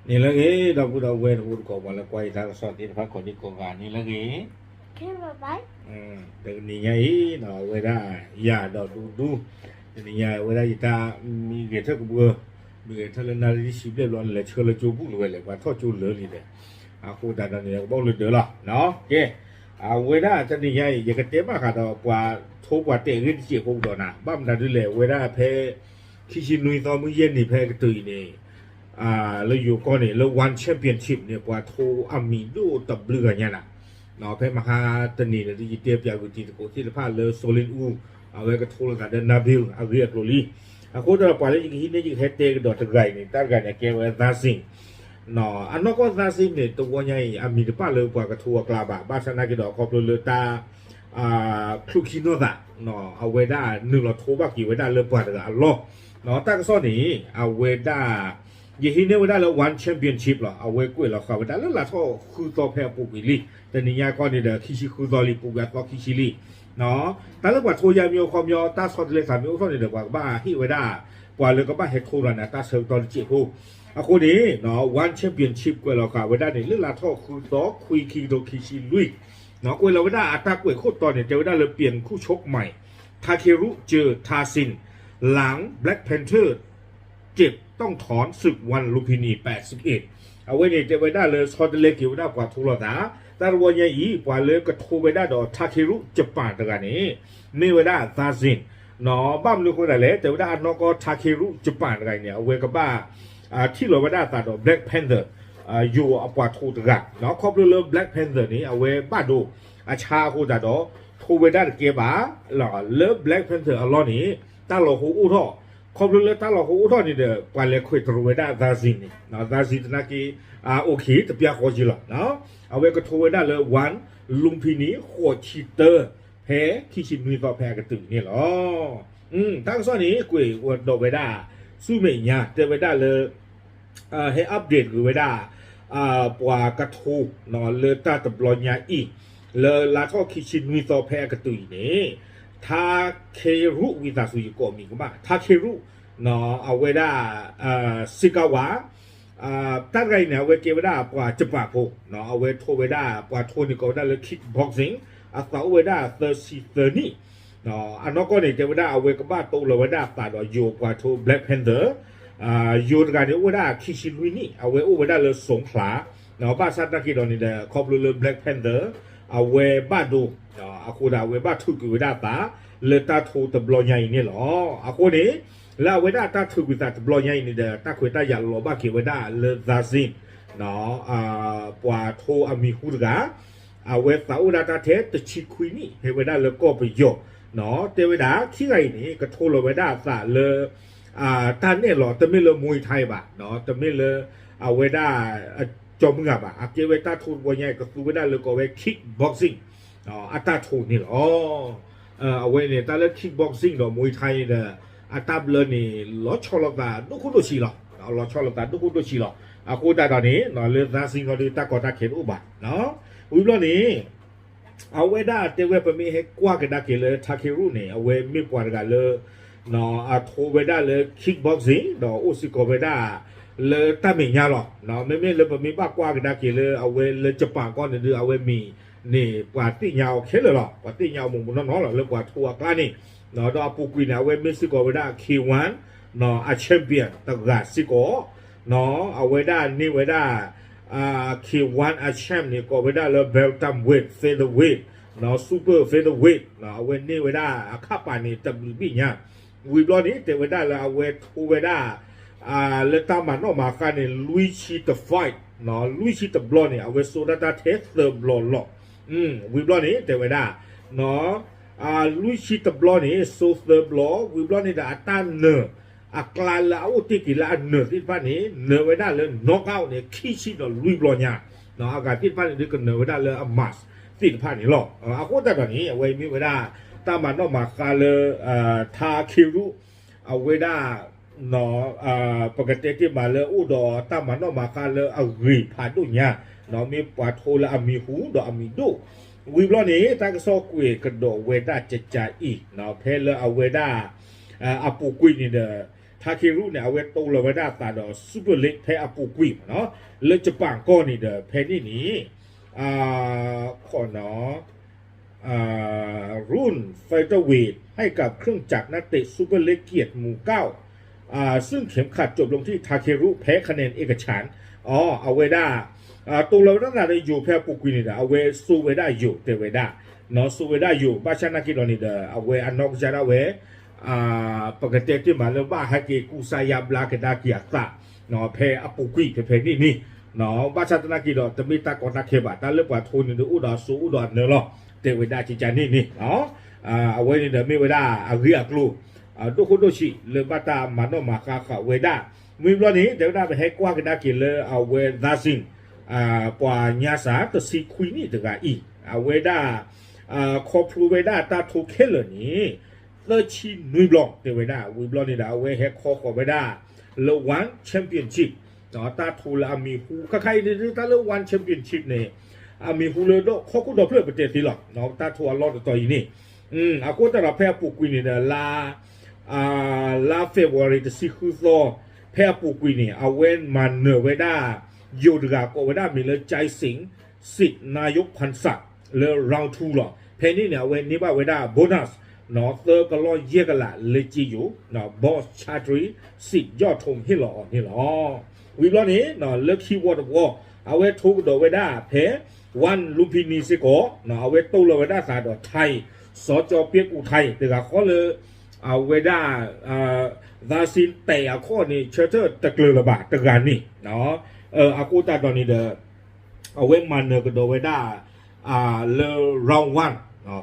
န့ၣ်လၢအဂ့ၤ ဒီပုၢ်ဒီဝဲၢ်တံၤသကိး ပှၤလၢကွၢ်ယတၢ်ကစီၣ်သ့ၣ်တဖၣ် ကိးဒံကိးဂၤန့ၣ်လၢအဂ့ၤ, တနံၤညါအံၤ အဝဲဒၣ်ယၤဒီးဒူဒူ, တနံၤညါအဝဲဒၣ်ယတၢ်မံဂဲၤထၢၣ်ကဘှၢ, မံဂဲၤထၢၣ်လၢနၣ်ရံၣ်ဆံဘျဲၣ်ဘျီန့ၣ် လဲၤဆှၢလၢကၠိပူၤလၢၤဝဲလဲၣ် ပှၤထီၣ်ကၠိလၢာ်လံဒီး, အဃိသတးဒီးန့ၣ် ကဘၣ်အိၣ်လၢဒၢးလီၤ. ကဲ, အဝဲဒၣ်တနံၤညါအံၤ ယကတဲဘၣ်ဃးဒီးပှၤထိပှၤတဲာ်အဂ့ၢ်တစဲးဖိကဒီးနၤ, ဘၣ်မနုၤဒ်လဲၣ် အဝဲဒၣ်ဖဲ ခံဆံနွံသီမုၢ်ယဲၢ်နံၤဖဲအကတၢၢ်အံၤန့ၣ် လၢယိၤကီၢ်န့ၣ် လၢ One Championship န့ၣ် ပှၤထိအမံၤဒိၣ်တဘျုးဂၤညါနၤ, ဖဲမဟါတနံၤန့ၣ် ယတဲပၠးကွံာ်တံၤသကိးသ့ၣ်တဖၣ်လၢ Solin Wu အဝဲကထိလိာ်သးဒီး Nabil အဂ့ၢ်အကျိၤလံ. အဃိသတးဒီးပှၤလၢယကဟံးန့ၢ်ယကဟဲတဲကဒီးတဂၤအံၤန့ၣ် တၢ်တဂၤန့ၣ် အကဲဝဲ Thaksin အနီၢ်ကီၢ် Thaksin န့ၣ် တဝီညါအံၤ အမံၤတပာ်လၢပှၤကထိအကျါဘၣ်, ဘၣ်ဆၣ်နာ်က့ဒီးခီဖျိလၢတၢ် ချုးခံနီၢ်သး အဝဲဒၣ်နုာ်လီၤထိဘၣ်က့ၤဝဲဒၣ်လၢပှၤတဂၤအလီၢ်, တၢ်ကစီၣ်န့ၣ် အဝဲဒၣ် ယဟံးန့ၢ်ဝဲဒၣ်လၢ One Championship လီၤ. အဝဲကွဲးလီၤဃာ်ဝဲဒၣ်လၢလါထီၣ်ဃုသီဖဲအပူၤကွံာ်လံ, တနံၤညါကီၢ်န့ၣ်ဒီး ခံဆံဃုသီလံ ပူၤကွံာ်အသီခံဆံလံ. တၢ်လၢပှၤထိယါမ့ၢ်အိၣ်ခီပညီ တၢ်ဆီတလဲသးမ့ၢ်အိၣ်ထီၣ်န့ၣ်ဒီး ပှၤကဘၣ်ဟ့ၣ်ဝဲဒၣ် ပှၤလၢကဘၣ်ဟဲထိဒီးန့ၣ် တၢ်ဆၢကတီၢ်တစဲးဖိ. အဃိန့ၣ် One Championship ကွဲးလီၤဃာ်ဝဲဒၣ်န့ၣ် လၢလါထီၣ်ဃုသီ ခွံ ခံကထိခံဆံလွံၢ်, ကွဲးလီၤဝဲဒၣ်အတၢ်ကွဲးခိၣ်တီန့ၣ် တဲဝဲဒၣ်လၢ เปลี่ยนคู่ชกใหม่ Takeru เจอ Thaksin หลัง Black Panther เจ็บต้องถอนศึกวันลุมพินี แปดสิบเอ็ด အဝဲန့ၣ်တဲဝဲဒၣ်လၢဆီတလဲက့ၤဝဲဒၣ်ပှၤထိလိာ်သး, တၢ်တဝီညါအံၤ ပှၤလၢကထိဝဲဒၣ်ဒီး Takeru Japan တဂၤန့ၣ် မ့ၢ်ဝဲဒၣ် Thaksin ဘၣ်မနုၤအဃိသတးလဲၣ် တဲဝဲဒၣ်အနီၢ်ကီၢ် Takeru Japan တဂၤအံၤန့ၣ် အဝဲကဘၣ် ထံၣ်လီၤဝဲဒၣ်အသးဒီး Black Panther ယိၤအပှၤထိတဂၤ, ခီဖျိလၢ Black Panther န့ၣ် အဝဲဘၣ်ဒိ အဆါအဃိသတးဒီး ထိဝဲဒၣ်တကဲဘၣ်, လၢ Black Panther အလီၢ်န့ၣ် တၢ်လီၤဟိအိၣ်ထီၣ်, ခီဖျိလၢတၢ်လီၤဟိအိၣ်ထီၣ်န့ၣ်ဒီး ပှၤလဲၤခွဲးတရိးဝဲဒၣ် Thaksin န့ၣ်, Thaksin သနာ်က့ OK တပျၢ်ဃီက့လီၤ. အဝဲကထိဝဲဒၣ်လၢ One Lumpini ဃိးဆံတၢ ဖဲခံဆံနွံသီဖဲအကတၢၢ်န့ၣ်လီၤ. တၢ်ကစီၣ်န့ၣ် ကွဲးဒီးဝဲဒၣ် ဆူမဲာ်ညါ တဲဝဲဒၣ်လၢ ဟဲ update ကွံာ်ဝဲဒၣ် ပှၤကထိ လၢတၢ်တဘျီညါအံၤ လၢလါထီၣ်ခံဆံနွံသီဖဲအကတၢၢ်အံၤန့ၣ် ထါခ့ရူၣ် ဝံသးစူၤ ယကိးမံၤကမၣ် ထါခ့ရူၣ် အဝဲဒၣ် စ့ကၤဝါ တၢ်တဂၤအံၤန့ၣ် အဝဲကဲဝဲဒၣ်ပှၤကပၤဖိ, အဝဲထိဝဲဒၣ် ပှၤထိန့ၣ်ကိးဝဲဒၣ်လၢ kickboxing အသးအိၣ်ဝဲဒၣ်သၢဆံသၢနံၣ်, အနီၢ်ကီၢ်န့ၣ် တဲဝဲဒၣ် အဝဲကဘၣ်တိလိာ်ဝဲဒၣ်အသးဒီးယိၤပှၤထိ Black Panther, ယိၤတဂၤန့ၣ် အိၣ်ဝဲဒၣ်ခံဆံလွံၢ်နံၣ်, အဝဲအိၣ်ဝဲဒၣ်လၢ Songkhla, ဘၣ်ဆၣ်သနာ်က့ဒီးန့ၣ်ဒီး ခီဖျိလၢ Black Panther အဝဲဘၣ်ဒိ အဃိဒီးအဝဲဘၣ်ထုးကွံာ်ဝဲဒၣ်အသး လၢတၢ်ထိတဘျီညါအံၤန့ၣ်လီၤ. အဃိန့ၣ် လၢအဝဲဒၣ်တၢ်ထုးကွံာ်သးတဘျီညါအံၤန့ၣ်ဒီး တၢ်ခွဲးတၢ်ယာ်လီၤဘၣ်က့ၤဝဲဒၣ်လၢ Thaksin ပှၤထိအမံၤဟူတဂၤ, အဝဲသးအိၣ်ဒၣ်တၢ်ထဲတဆံခွံနံၣ် ဟဲဝဲဒၣ်လၢကီၢ်ပယီၤ, တဲဝဲဒၣ်ခံဂၤအံၤန့ၣ် ကထိလီၤဝဲဒၣ်အသးလၢ တၢ်နဲၣ်လီၤ တမ့ၢ်လၢ Muay Thai ဘၣ်, တမ့ၢ်လၢ အဝဲဒၣ် ကၠီမုၢ်ဂၤဘၣ်, အကဲဝဲတၢ်ထိတဘျီညါအံၤ ကသူဝဲဒၣ်လၢကိးဝဲ kickboxing အတၢ်ထိန့ၣ်လီၤ. အဝဲန့ၣ် တၢ်လၢ kickboxing ဒီး Muay Thai န့ၣ်ဒီး အတၢ်ဘျၢန့ၣ် လီၤဆီလိာ်သးဒိၣ်ခိၣ်ဒိၣ်ဆံးလီၤ, လီၤဆီလိာ်သးဒိၣ်ခိၣ်ဒိၣ်ဆံးလီၤ. အဃိသတးဒီးန့ၣ် လၢ Thaksin ခီဒီး တၢ်ကီတၢ်ခဲတအိၣ်ဘၣ်. ဝံၤဘျီန့ၣ် အဝဲဒၣ်တဲဝဲ ပမ့ၢ်ဟဲကွၢ်ကဒါက့ၤလၢ ထါခ့ရူၣ်န့ၣ် အဝဲမ့ၢ်ပှၤတဂၤလၢ အထိဝဲဒၣ်လၢ kickboxing ဒီးအိၣ်စ့ၢ်ကီးဝဲဒၣ် လၢတၢ်မဲာ်ညါလီၤ. မ့မ့ၢ်လၢပမ့ၢ်ဘၣ်ကွၢ်ကဒါက့ၤလၢအဝဲလၢ Japan ကီၢ်န့ၣ်ဒုး အဝဲမံၤန့ၣ် ပှၤသ့ၣ်ညါအီၤခဲလၢာ်လီၤ, ပှၤသ့ၣ်ညါအီၤမိၢ်မိၢ်နီၢ်နီၢ်လီၤ လၢပှၤထိအကျါန့ၣ်, ဒီးအပူၤကွံာ်န့ၣ် အဝဲမ့ၢ်စ့ၢ်ကီးဝဲဒၣ် K one အ champion တဂၤစ့ၢ်ကီး, အဝဲဒၣ်န့ၢ်ဝဲဒၣ် K one အ champ န့ၣ် ကိးဝဲဒၣ်လၢ bantamweight, featherweight, super featherweight, အဝဲန့ၢ်ဝဲဒၣ်အခးပာ်န့ၣ် တဘျုးဘ့ၣ်ညါ, ဝံၤဘျီန့ၣ် တဲဝဲဒၣ်လၢအဝဲထိဝဲဒၣ် လၢတၢ်မၤနီၣ်မၤဃါန့ၣ် လွံၢ်ဆံတ fight, လွံၢ်ဆံတဘျီန့ၣ် အဝဲစိာ်ဒၣ်တၢ်ထဲသၢဘျီလီၤ. ဝံၤဘျီန့ၣ် တဲဝဲဒၣ် လွံၢ်ဆံတဘျီန့ၣ် စိာ်သၢဘျီ, ဝံၤဘျီန့ၣ်ဒီးအတၢ်နၢၤ အကျါလၢအအိၣ်တ့ၢ်က့ၤလၢအနၢၤသ့ၣ်တဖၣ်န့ၣ် နၢၤဝဲဒၣ်လၢ knockout န့ၣ် ခံဆံဒီးလွံၢ်ဘျီညါ, အဂၤသ့ၣ်တဖၣ်န့ၣ်ဒုးကနၢၤဝဲဒၣ်လၢအ mask သ့ၣ်တဖၣ်န့ၣ်လီၤ. အဃိသတးဒီးန့ၣ် အဝဲမ့ၢ်ဝဲဒၣ် တၢ်မၤနီၣ်မၤဃါလၢ ထါခ့ရူၣ် အဝဲဒၣ် ပကတဲတ့ၢ်မးလၢအိၣ်ဒီးတၢ်မၤနီၣ်မၤဃါလၢအဂ့ၤဖးဒိၣ်ညါ, မ့ၢ်ပှၤထိလၢအမံၤဟူဒီးအမံၤဒိၣ်, ဝံၤဘျီန့ၣ် တၢ်ကစီၣ်ကွဲးကဒီးဝဲဒၣ်ကကအံၤ ဖဲလၢအဝဲဒၣ် အပူၤကွံာ်န့ၣ်ဒီး ထ Takeru န့ၣ် အဝဲတိလီၤဝဲဒၣ်အသးဒီး Super League ဖဲအပူၤကွံာ်မ့ၢ်နီၤ လၢ Japan ကီၢ်န့ၣ်ဒီး ဖဲန့ၣ်န့ၣ် ခီနီၤ รุ่น Featherweight ให้กับเครื่องจักรนักเตะ Super League เกียรติหมู่เก้า ซึ่งเข็มขัดจบลงที่ Takeru แพ้คะแนนเอกฉันท์ အဝဲဒၣ် တိလီၤဝဲဒၣ်သးဒီးယိၤဖဲအပူၤကွံာ်န့ၣ်ဒီး အဝဲစိာ်ဝဲဒၣ်ယိၤတဲဝဲဒၣ် စိာ်ဝဲဒၣ်ယိၤ ဘၣ်ဆၣ်နာ်က့ဒီးန့ၣ်ဒီး အဝဲအနီၢ်ကစၢ်ဒၣ်ဝဲ ပကတဲတ့ၢ်မးလၢဘၣ်ဟဲက့ၤကူစါယါဘျါကဒါက့ၤအသး ဖဲအပူၤကွံာ်ဖဲဖဲန့ၣ်န့ၣ် ဘၣ်ဆၣ်သနာ်က့ဒီး တမ့ၢ်တၢ်ကီတၢ်ခဲဘၣ် တၢ်လၢပှၤထိန့ၣ်ဒီးအိၣ်ဒီးအစိအိၣ်ဒီးအနၢၤလီၤ တဲဝဲဒၣ်ကကန့ၣ်န့ၣ် အဝဲန့ၣ်ဒီးမ့ၢ်ဝဲဒၣ်အဂ့ၢ်အကျိၤ ဒိၣ်ခိၣ်ဒိၣ်ဆံးလၢဘၣ်တၢ်မၤနီၣ်မၤဃါဃာ်ဝဲဒၣ် ဝံၤဘျီန့ၣ် တဲဝဲဒၣ်ပဟဲကွၢ်ကဒါက့ၤလၢအဝဲ Thai Sing ပှၤညါစၢ်တဆံခွံနံၣ်တဂၤအံၤ အဝဲဒၣ် ခီဖျိဝဲဒၣ်တၢ်ထိခဲလၢာ်န့ၣ် သၢဆံနွံဘျီ တဲဝဲဒၣ် ဝံၤဘျီန့ၣ်ဒီး အဝဲဟဲခီဃီၤဝဲဒၣ် လၢ One Championship တၢ်ထိလၢအမံၤဟူ ခါခါအံၤန့ၣ် တၢ်လၢ One Championship န့ၣ် အမံၤဟူလၢဒီးဟီၣ်ခိၣ်ဒီဖျၢၣ်ပတဲသ့လီၤ တၢ်ထိအလီၢ်တတီၤအံၤန့ၣ် အဃိသတးဒီးဖဲအပူၤကွံာ်န့ၣ်ဒီး လါ လါ February တဆံဃုသီ ဖဲအပူၤကွံာ်န့ၣ် အဝဲမၤနၢၤဝဲဒၣ် ယိၤတဂၤကိးဝဲဒၣ်မ့ၢ်လၢ Jai Singh Sit Nayok Pansak လၢ round two လီၤ. ဖဲန့ၣ်န့ၣ် အဝဲန့ၢ်ဘၣ်ဝဲဒၣ် bonus သၢကလီၢ်ယဲၢ်ကလးလၢက့ယိၤ Boss Chatri Sit Yot Thom ဟ့ၣ်လီၤအီၤန့ၣ်လီၤ. ဝံၤဘျီန့ၣ် လၢခံဝီတဝီ အဝဲထိကဒီးဝဲဒၣ်ဖဲ One Lumpini စ့ၢ်ကီး အဝဲတိလီၤဝဲဒၣ်သးဒီး Thai စီၤကၠီၤပ့ကူ Thai တဂၤဃီလၢ အဝဲဒၣ် Thai Sing တဲာ်အခီၣ်န့ၣ် ဆၢထၢၣ်တကျၢၤလၢၤဘၣ်တဂၤန့ၣ် အဃိသတးဒီးန့ၣ်ဒီး အဝဲမၤနၢၤကဒီးဝဲဒၣ် လၢ round one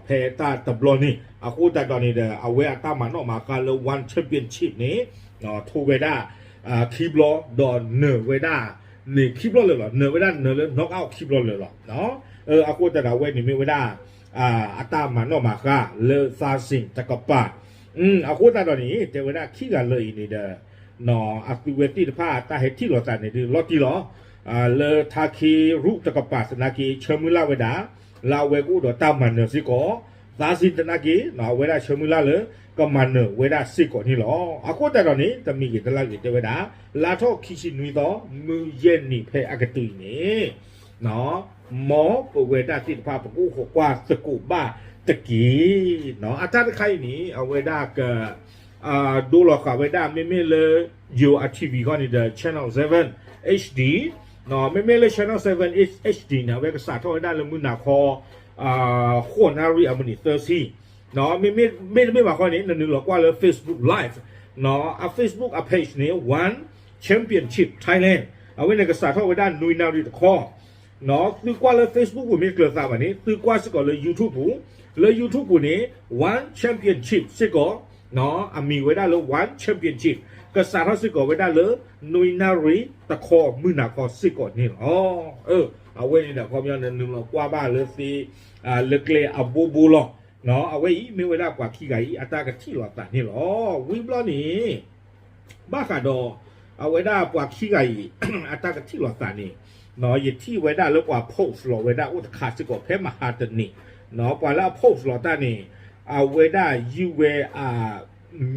ဖဲတၢ်တဘျီန့ၣ် အဃိသတးဒီးန့ၣ်ဒီး အဝဲအတၢ်မၤနီၣ်မၤဃါလၢ One Championship န့ၣ် ထိဝဲဒၣ် ခံဘျီ ဒီးနၢၤဝဲဒၣ်န့ၣ်ခံဘျီလၢာ်လီၤ. နၢၤဝဲဒၣ်နၢၤလၢ knockout ခံဘျီလၢာ်လီၤ. အဃိသတးဒီးအဝဲန့ၣ်မ့ၢ်ဝဲဒၣ် အတၢ်မၤနီၣ်မၤဃါလၢ Thai Sing တကပၤ အဃိသတးဒီးန့ၣ် တဲဝဲဒၣ်ခံဂၤလၢာ်အံၤန့ၣ်ဒီး အသုဝဲသ့ၣ်တဖၣ်တၢ်ဟဲထံၣ်လိာ်သးန့ၣ်ဒုးလီၤတံၢ်လီၤ. လၢ Takeru တကပၤသနာ်က့ ဆၢမုၢ်လၢ်ဝဲဒၣ် လၢအဝဲကအိၣ်ဒီးတၢ်မၤနၢၤစ့ၢ်ကီး Thai Sing သနာ်က့ အဝဲဒၣ်ဆၢမုၢ်လၢ်လၢ ကမၤနၢၤဝဲဒၣ်စ့ၢ်ကီးန့ၣ်လီၤ. အဃိသတးဒီးန့ၣ် တမံၤဂ့ၤတလၢ်ဂ့ၤတဲဝဲဒၣ် လါထီၣ်ခံဆံနွံသီ မုၢ်ယဲၢ်နံၤဖဲအကတုၤအံၤန့ၣ် မ်ပဝဲဒၣ်သ့ၣ်တဖၣ်ပကအိၣ်ဃီၤကွၢ်သကိးဘၣ်တက့ၢ်. အတၢ်တခါအံၤန့ၣ် အဝဲဒၣ်က ဒိလီၤဃာ်ဝဲဒၣ် မ့မ့ၢ်လၢ ယိၤအ TV ခီန့ၣ်ဒီး Channel seven HD မ့မ့ၢ်လၢ Channel seven HD န့ၣ် အဝဲကစးထီၣ်ဝဲဒၣ်လၢမုၢ်နၤခီ ဃိးနၣ်ရံၣ်အမုၢ်နံၤသၢဆံ မ့မ့ၢ်တမ့ၢ်ဘၣ်ခီန့ၣ် နနုာ်လီၤကွၢ်လၢ Facebook Live အ Facebook အ page န့ၣ် One Championship Thailand အဝဲန့ၣ်ကစးထီၣ်ဝဲဒၣ်နွံနၣ်ရံၣ်တခီ သုကွၢ်လၢ Facebook ပူၤမ့ၢ်တကျၢၤသးဘၣ်န့ၣ် သုကွၢ်စ့ၢ်ကီးလၢ YouTube ပူၤ, လၢ YouTube ပူၤန့ၣ် One Championship စ့ၢ်ကီး အမံၤဝဲဒၣ်လၢ One Championship ကစးထီၣ်စ့ၢ်ကီးဝဲဒၣ်လၢ နွံနၣ်ရံၣ်တခီမုၢ်နၤခီစ့ၢ်ကီးန့ၣ်လီၤ. အဝဲန့ၣ်ဒီး ခီပညီန့ၣ် နုာ်လီၤကွၢ်ဘၣ်လၢသ့ လၢကျဲအဘိဘိလီၤ. အဝဲအံၤမ့ၢ်ဝဲဒၣ်ပှၤခံဂၤအံၤ အတၢ်ကထံၣ်လိာ်သးန့ၣ်လီၤ. ဝံၤဘျီန့ၣ် ဘၣ်ဃးဒီး အဝဲဒၣ်ပှၤခံဂၤအံၤ အတၢ်ကထံၣ်လိာ်သးန့ၣ် ယထံၣ်ဝဲဒၣ်လၢပှၤ post လီၤဝဲဒၣ်အိၣ်တခါစ့ၢ်ကီးဖဲမဟါတနံၤ, ပှၤလၢအ post လီၤတၢ်န့ၣ် အဝဲဒၣ်ယုၢ်ဝဲအ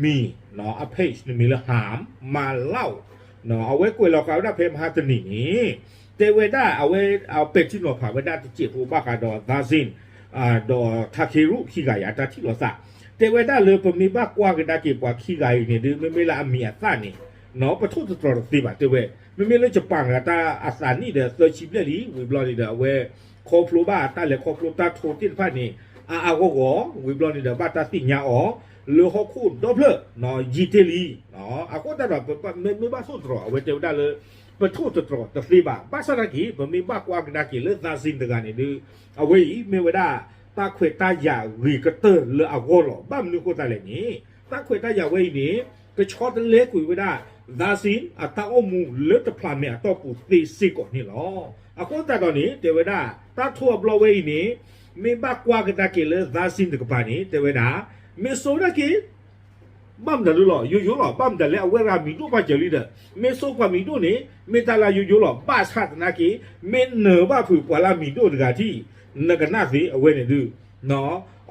မံၤ အ page န့ၣ်မံၤလၢ ဟၣ် မၤလီၢ် အဝဲကွဲးလီၤဃာ်ဝဲဒၣ်ဖဲမဟါတနံၤန့ၣ် တဲဝဲဒၣ်အဝဲ ပဲာ်ထံနီၤဖးဝဲဒၣ်တစဲးဖိဘၣ်ဃးဒီး Thai Sing ဒီး Takeru ခံဂၤအံၤအတၢ်ထံၣ်လိာ်သး တဲဝဲဒၣ်လၢပမ့ၢ်ဘၣ်ကွၢ်ကဒါက့ၤပှၤခံဂၤအံၤန့ၣ်ဒုး မ့မ့ၢ်လၢအမံၤအသၣ်န့ၣ် ပထိၣ်သတြီၤတသ့ဘၣ်တဲဝဲ, မ့မ့ၢ်လၢ Japan အတၢ်အသးနံၣ်ဒီးသၢဆံဘျဲၣ်လံ ဝံၤဘျီန့ၣ်ဒီး အဝဲခီဖျိဘၣ်တၢ်လဲၤခီဖျိတၢ်ထိသ့ၣ်တဖၣ်န့ၣ် အါအါဂီၢ်ဂီၢ် ဝံၤဘျီန့ၣ်ဒီး ဘၣ်တၢ်သ့ၣ်ညါအီၤ လၢဟီၣ်ခိၣ်ဒီဖျၢၣ် ယံာ်တ့ၢ်လံ အဃိသတးဒီး မ့ၢ်ဘၣ်ထိၣ်သတြီၤ အဝဲတဲဝဲဒၣ်လၢ ပထိၣ်သတြီၤတသ့ဘၣ် ဘၣ်ဆၣ်သနာ်က့ ပမ့ၢ်ဘၣ်ကွၢ်ကဒါက့ၤလၢ Thai Sing တဂၤန့ၣ်ဒုး အဝဲအံၤမ့ၢ်ဝဲဒၣ် တၢ်ခွဲးတၢ်ယာ်ဂ့ၤကတၢၢ်လၢအဂီၢ်လီၤ. ဘၣ်မနုၤအဃိသတးလဲၣ်န့ၣ် တၢ်ခွဲးတၢ်ယာ်ဝဲအံၤန့ၣ် ကဆီတလဲကွံာ်ဝဲဒၣ် Thai Sing အတၢ်အိၣ်မူလၢတဖျးမဲာ်အတီၢ်ပူၤသ့စ့ၢ်ကီးန့ၣ်လီၤ. အဃိသတးဒီးန့ၣ် တဲဝဲဒၣ် တၢ်ထိအဘျီဝဲအံၤန့ၣ် မ့ၢ်ဘၣ်ကွၢ်ကဒါက့ၤလၢ Thai Sing တကပၤန့ၣ် တဲဝဲဒၣ် မ့ၢ်စိဒၣ်က့ၤ ဘၣ်မတၤဒုလီၤ ယိယိလီၤ ဘၣ်မတၤလဲၣ် အဝဲရၤမံၤဒိၣ်ပာ်စၢၤလံဒီး မ့ၢ်စိပှၤမံၤဒိၣ်န့ၣ် မ့ၢ်တၢ်လၢယိယိလီၤ ဘၣ်ဆၣ်သနာ်က့ မ့ၢ်နၢၤဘၣ်ဖုးပှၤလၢမံၤဒိၣ်တဂၤထံၣ် နကနၣ်သ့အဝဲန့ၣ်ဒုး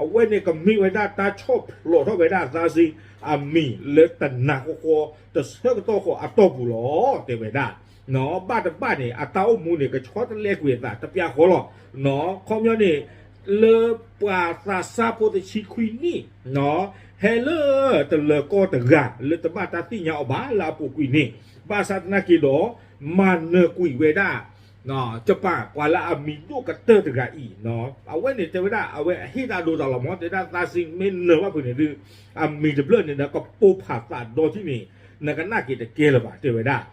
အဝဲန့ၣ်ကမ့ၢ်ဝဲဒၣ်တၢ်ဆီၣ်ဖျိးထီၣ်ဝဲဒၣ် Thaksin အမံၤလၢတနၤဃီဃီ တဆၢကတီၢ်ဃီအတီၢ်ပူၤလီၤ တဲဝဲဒၣ်. ဘၣ်တဘၣ်န့ၣ် အတၢ်အိၣ်မူန့ၣ် ကဆီတလဲကွံာ်အသးတပျၢ်ဃီလီၤ. ခီပညီန့ၣ် လၢပှၤသးစၢ်ဖိတဆံခွံနံၣ် ဟဲလၢတလၢၤကီၢ်တဂၤ လၢတဘၣ်တၢ်သ့ၣ်ညါအီၤဘၣ်လၢအပူၤကွံာ်န့ၣ် ဘၣ်ဆၣ်သနာ်က့ဒီး မၤနၢၤကွံာ်ဝဲဒၣ် Japan ပှၤလၢအမံၤဒိၣ်ကတၢၢ်တဂၤအံၤ အဝဲန့ၣ်တဲဝဲဒၣ် အဝဲအဟ့ၣ်တၢ်ဒိတၢ်လီၤမး တဲဒၣ် Thaksin မ့ၢ်နၢၤဘၣ်ဖုးန့ၣ်ဒုး အမံၤတဖျၢၣ်န့ၣ်ဒီး ကပိာ်ဖးသးဒီထံၣ်န့ၣ် နကနၣ်က့ၤတကဲလၢၤဘၣ် တဲဝဲဒၣ်.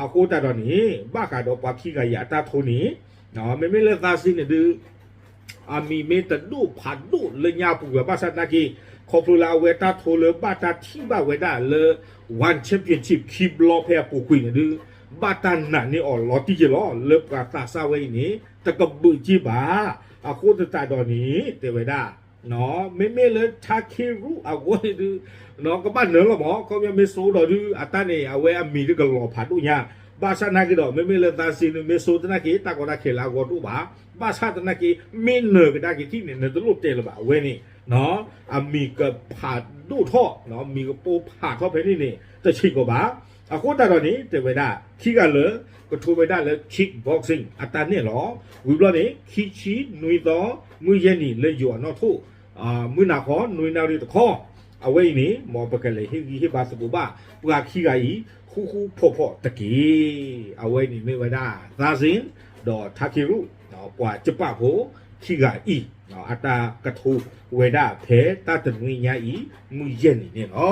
အဃိသတးဒီးန့ၣ် ဘၣ်ဃးဒီးပှၤခံဂၤအံၤအတၢ်ထိန့ၣ် မ့မ့ၢ်လၢ Thaksin န့ၣ်ဒုး အမံၤမ့ၢ်တဒိၣ်ဖးဒိၣ်လၢညါပူၤဝဲ ဘၣ်ဆၣ်သနာ်က့ ခီဖျိလၢအဝဲတၢ်ထိလၢဘၣ်တၢ်ထံၣ်ဘၣ်ဝဲဒၣ်လၢ One Championship ခံဘျီဖဲအပူၤကွံာ်န့ၣ်ဒုး ဘၣ်တၢ်နာ်န့ၢ်အီၤလီၤတံၢ်က့ၤလီၤ လၢပှၤသးစၢ်ဝဲအံၤန့ၣ် တကဘုးက့ၤဘၣ်. အဃိသတးဒီးန့ၣ် တဲဝဲဒၣ် မ့မ့ၢ်လၢ Takeru အဂီၢ်န့ၣ်ဒုး ကဘၣ်နၢၤလီၤမး ခီပညီမ့ၢ်စိဒီးဒုး အတၢ်န့ၣ် အဝဲအမံၤဒုးကလီၤဖးဒိၣ်ညါ ဘၣ်ဆၣ်သနာ်က့ဒီး မ့မ့ၢ်လၢ Thaksin မ့ၢ်စိသနာ်က့ တၢ်ကီတၢ်ခဲလၢအဂီၢ်တအိၣ်ဘၣ် ဘၣ်ဆၣ်သနာ်က့ မ့ၢ်နၢၤကဒါက့ၤထံၣ်န့ၣ် နတလိၣ်တဲလၢၤဘၣ် အဝဲန့ၣ် အမံၤကဖးဒိၣ်ထီၣ် မံၤကပိာ်ဖးထီၣ်ဖဲန့ၣ်န့ၣ် တဆံးကီးဘၣ်. အဃိသတးဒီးန့ၣ် တဲဝဲဒၣ် ခံဂၤလၢ ကထိဝဲဒၣ်လၢ kickboxing အတၢ်နဲၣ်လီၤ. ဝံၤဘျီန့ၣ် ခံဆံနွံသီ မုၢ်ယဲၢ်နံၤလၢယိၤအနီၣ်ထိၣ် မုၢ်နၤဃီ နွံနၣ်ရံၣ်တခီ အဝဲအံၤန့ၣ် မ်ပကလဲၤဟ့ၣ်ဂံၢ်ဟ့ၣ်ဘါသကိးဘၣ် ပှၤခံဂၤအံၤ ဃူဃူဖိးဖိးတက့ၢ်. အဝဲန့ၣ်မ့ၢ်ဝဲဒၣ် Thaksin ဒီး Takeru ပှၤကပာ်ဖိ ခံဂၤအံၤ အတၢ်ကထိဝဲဒၣ်ဖဲတၢ်တနွံညါအံၤ မုၢ်ယဲၢ်နံၤန့ၣ်လီၤ.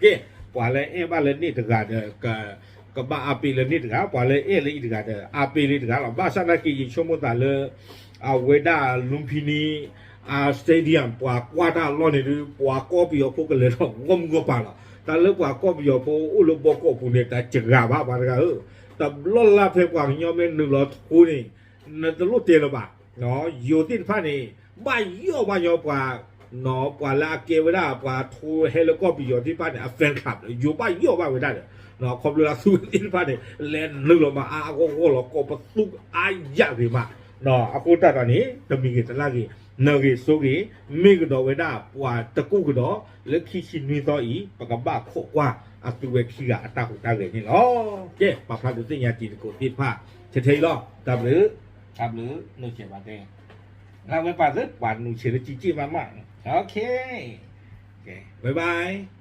ကဲ ပှၤလၢအဲၣ်ဘၣ်လၢန့ၣ်တဂၤဒီး ကဘၣ်အါပ့ၤလၢန့ၣ်တဂၤ ပှၤလၢအဲၣ်လၢအံၤတဂၤဒီး အါပ့ၤလၢတဂၤလီၤ. ဘၣ်ဆၣ်သနာ်က့ ယဆိကမိၣ်သးလၢ အဝဲဒၣ် Lumpini အ stadium ပှၤကွၢ်တၢ်အလီၢ်န့ၣ်ဒုး ပှၤကီၢ်ပယီၤဖိကလဲၤထီၣ်ဂီၢ်မုၢ်ဂီၢ်ပၤလီၤ. တၢ်လၢပှၤကီၢ်ပယီၤဖိအိၣ်လၢဘီကီၢ်ပူၤန့ၣ် တၢ်စှၤဘၣ်ပှၤတဂၤဧၢ, တဘျီလၢ်ဖဲပှၤကညီမ့ၢ်နုာ်လီၤထိန့ၣ် နတလိၣ်တဲလၢၤဘၣ်. ယိၤသ့ၣ်တဖၣ်န့ၣ် ဘၣ်ယီၣ်ဘၣ်ညီပှၤ ပှၤလၢအကဲဝဲဒၣ် ပှၤထိဟဲလၢကီၢ်ပယီၤသ့ၣ်တဖၣ်န့ၣ် အ fan club ယိၤဘၣ်ယီၣ်ဘၣ်ဝဲဒၣ်ဒီး ခီဖျိလၢအသူဝဲသ့ၣ်တဖၣ်န့ၣ် လဲၤနုာ်လီၤမးအါအါဂီၢ်ဂီၢ်လီၤ ကိးပသူအါယၣ်ဂ့ၤမး. အဃိသတးဒီးန့ၣ် တမံၤဂ့ၤတလၢ်ဂ့ၤ နၢၤဂ့ၤစိဂ့ၤ မ့ၢ်ကဒီးဝဲဒၣ်ပှၤတကူၣ်ကဒီး လၢခံဆံနွံသီအံၤ ပကဘၣ်ခိးကွၢ်အသုဝဲခံဂၤအတၢ်ဟူးတၢ်ဂဲၤန့ၣ်လီၤ. ကဲ ပာ်ဖျါဒုးသ့ၣ်ညါတံၤသကိးသ့ၣ်တဖၣ် ထဲထဲအံၤလီၤ. တၢ်ဘျုး တၢ်ဘျုး နုာ်ဆဲးဘၣ်တဲ လၢဝဲပာ်သ့ ပှၤနုာ်ဆဲးလၢကံက့ၣ်မးမး OK, bye bye.